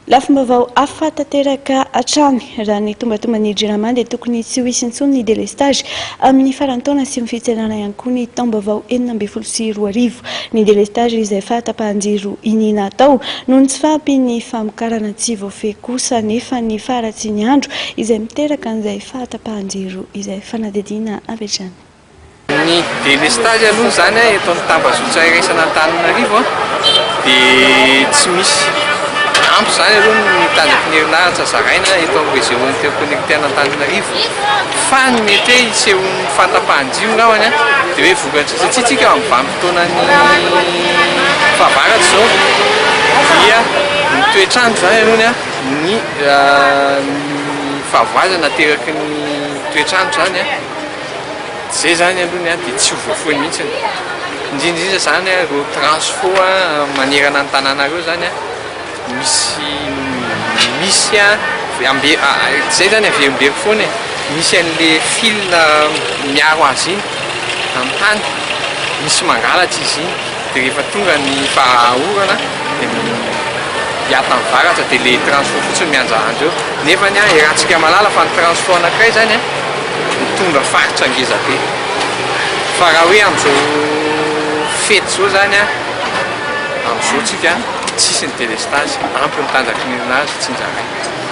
Lafim-baovao hafa tanteraka hatrany. Raha ny tombantomban'ny Jirama dia tokony tsy ho hisy intsony ny délestage amin'ny faran'ny taona sy ny fitsenana ihany koa ny taom-baovao 2016. Ny délestage izay fahatapahan-jiro iniana atao noho ny tsy fahampian'ny famokarana tsy voafehy kosa anefa ny faharatsian'ny andro izay miteraka an'izay fahatapahan-jiro izay. Fanadihadiana avy hatrany. Ny delestazy aloha izany eto amin'ny tambazotra iraisana Antananarivo dia tsy misy. Ampy izany aloha ny tanjaky ny herinaratra zaraina eto amin'ny réseau interconnecté an'Antananarivo. Fa ny mety hoe hisehoan'ny fahatapahan-jiro angambany dia hoe vokatry, satria tsika amin'ny vanim-potoanan'ny fahavaratra izao dia ny toetr'andro izany aloha ny fahavoazana ateraky ny toetr'andro izany. Zay zany aloha ny ahy dia tsy ho voafoy mihitsiny. Indrindra indrindra zany ireo transfo manerana ny tanàna ireo zany misy misy ambe zay zany averimberiko foana e, misy an'le fil miaro azy iny amin'ny tany, misy mangalatra izy iny dia rehefa tonga ny fahaorana dia miata amin'ny varatra dia le transfo fotsiny mihanjahandra eo. Nefany iarahantsika mahalala fa ny transfo anankiray zany mitondra faritra ngeza be. Fa raha hoe amin'izao fety izao zany an, amin'izao tsika tsisy ny délestage, ampy ny tanjaky ny herinaratra tsinjaraina.